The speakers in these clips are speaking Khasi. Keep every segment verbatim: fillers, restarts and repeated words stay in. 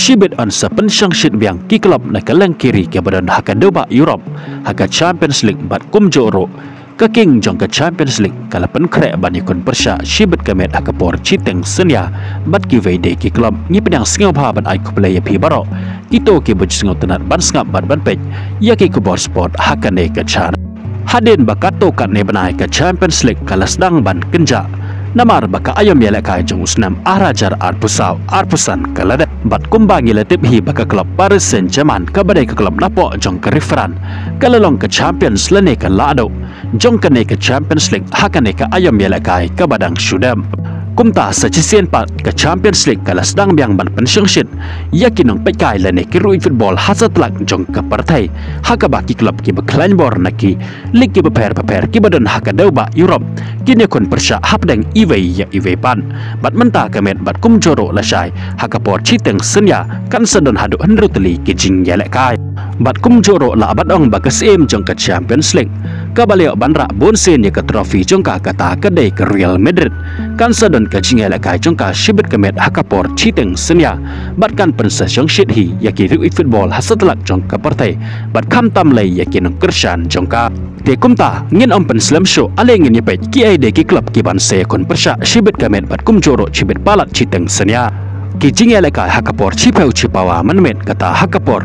Shibit yn sa pynshongshit biang ki club na ka lyngkiri kiba don ha ka dewbah Europe ha ka Champions League bad kumjuh ruh ka king jong ka Champions League ka la pynkhreh ban ïakhun pyrshah shibit ka met ha ka por shiteng synñia bad kiwei de ki club. Ngi pdiang sngewbha bad ai khublei ïa phi baroh kito kiba ju sngewtynnat ban sngap bad ban peit ïa ki khubor sport ha kane ka channel. Hadien ba katto katne bnai ka Champions League ka la sdang ban kynjah namar ba ka aïom ïalehkai jong u snem ar hajar arphew saw arphew san ka la dep bad kumba ngi la tip hi ba ka club Paris Saint-Germain kaba dei ka club napoh jong ka ri France ka la long ka champions lane ka lahduh jong kane ka Champions League ha kane ka aïom ïalehkai kaba dang shu dep. Kumta sa shisien pat ka Champions League ka la sdang biang ban pynshongshit ïa ki nongpeitkai lane ki riew football ha satlak jong ka pyrthei ha kaba ki club kiba khlaiñ bor na ki league kiba pher bapher kiba don ha ka dewbah Europe kin ïakhun pyrshah hapdeng iwei ïa iwei pat. Bad mynta ka met bad kumjuh ruh lashai ha ka por shiteng synñia kan sa don haduh hynriew tylli ki jingïalehkai. Bad kumjuh ruh lah ban ong ba ka syiem jong ka Champions League kaba la ïoh ban rah bunsien ïa ka trophy jong ka kata ka dei ka Real Madrid kan sa don ka jingïalehkai jong ka shibit ka met ha ka por shiteng synñia bad kan pynshongshit hi ïa ki riew football ha satlak jong ka pyrthei bad khamtam lei ïa ki nongkyrshan jong ka. Te kumta ngin ym pynslem shuh, ale ngin ïa peit kiei de ki club kiban sa ïakhun pyrshah shibit ka met bad kumjuh ruh shibit palat shiteng synñia. Ki jingïalehkai ha ka por shiphew shipawa mynmiet kata ha ka por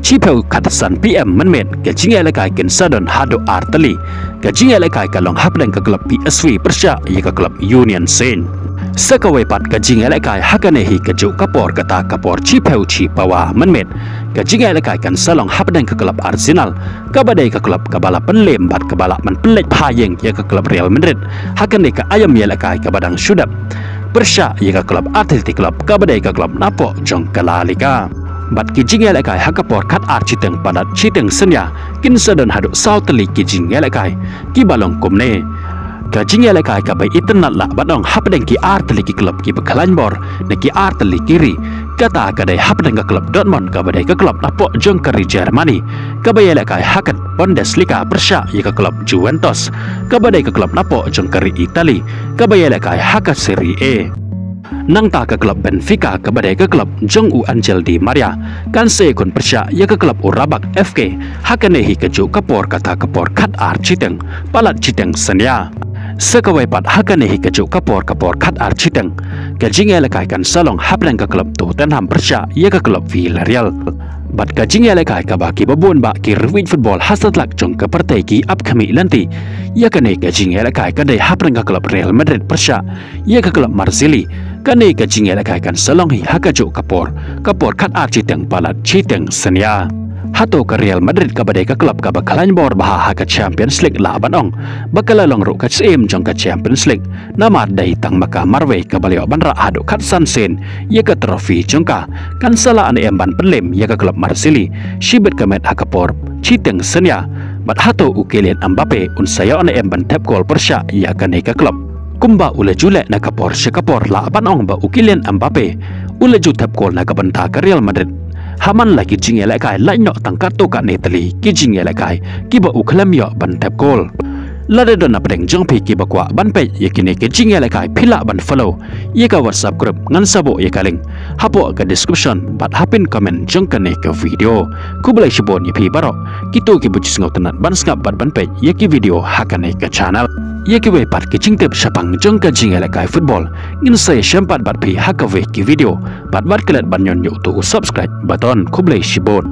shiphew khatsan P M mynmiet ka jingïalehkai kin sa don haduh ar tylli. Ka jingïalehkai ka long hapdeng ka club P S V pyrshah ïa ka club Union Saint. Sa kawei pat ka jingïalehkai ha kane hi kajuh ka por kata ka por shiphew shipawa mynmiet ka jingïalehkai kan sa long hapdeng ka club Arsenal kaba dei ka club kaba la pynlem bad kaba la man pynleit pha ïeng ïa ka club Real Madrid ha kane ka aïom ïalehkai kaba dang shu dep pyrshah ïa ka club Athletic Club kaba dei ka club napoh jong ka La Liga. Bad ki jingïalehkai ha ka por khatar shiteng palat shiteng synñia kin sa don haduh saw tylli ki jingïalehkai kiba long kumne. Ka jingïalehkai kaba itynnad lah ban ong hapdeng ki ar tylli ki club kiba khlaiñ bor na ki ar tylli ki ri kata ka dei hapdeng ka club Dortmund kaba dei ka club napoh jong ka ri Germany kaba ïalehkai ha ka Bundesliga pyrshah ïa ka club Juventus kaba dei ka club napoh jong ka ri Italy kaba ïalehkai ha ka Serie A. Nangta ka club Benfica kaba dei ka club jong u Angel Di Maria kan sa ïakhun pyrshah ïa ka club u Rabak F K ha kane hi kajuh ka por kata ka por khatar shiteng palat shiteng synñia. Sa kawei pat ha kane hi kajuh ka por ka por khatar shiteng ka jingïalehkai kan sa long hapdeng ka club Tottenham pyrshah ïa ka club Villarreal. Bad ka jingïalehkai kaba kiba bun bah ki riew football ha satlak jong ka pyrthei ki ap khmih lynti ïa kane ka jingïalehkai ka dei hapdeng ka club Real Madrid pyrshah ïa ka club Marseille. Kane ka jingïalehkai kan sa long hi ha kajuh ka por ka por khatar shiteng palat shiteng synñia. Hato ka Real Madrid kaba dei ka club kaba khlaiñ bor bha ha ka Champions League lah ban ong ba ka la long ruh ka syiem jong ka Champions League namar dei tang ma ka marwei kaba la ïoh ban rah haduh khatsan sien ïa ka trophy jong ka kan sa lah ne em ban pynlem ïa ka club Marseille shibit ka met ha ka por shiteng synñia. Bad hato u Kylian Mbappe un sa ïoh ne em ban thep kol pyrshah ïa kane ka club kumba u la ju leh na ka por sha ka por? Lah ban ong ba u Kylian Mbappe u la ju thep kol na ka bynta ka Real Madrid ha man la ki jingïalehkai lait noh tang katto katne tylli ki jingïalehkai kiba u khlem ïoh ban thep kol. Lada don na pdeng jong phi kiba kwah ban peit ïa kine ki jingïalehkai phi lah ban follow ïa ka WhatsApp group ngan sa buh ïa ka link hapoh ka description bad ha pin comment jong kane ka video. Khublei shibun ïa phi baroh kito kiba ju sngewtynnat ban sngap bad ban peit ïa ki video ha kane ka channel. Ïa kiwei pat ki jingtip shaphang jong ka jingïalehkai football ngin sa ïashem pat bad phi ha kawei ki video. Bad wat klet ban ñion ïa uto u subscribe button. Khublei shibun.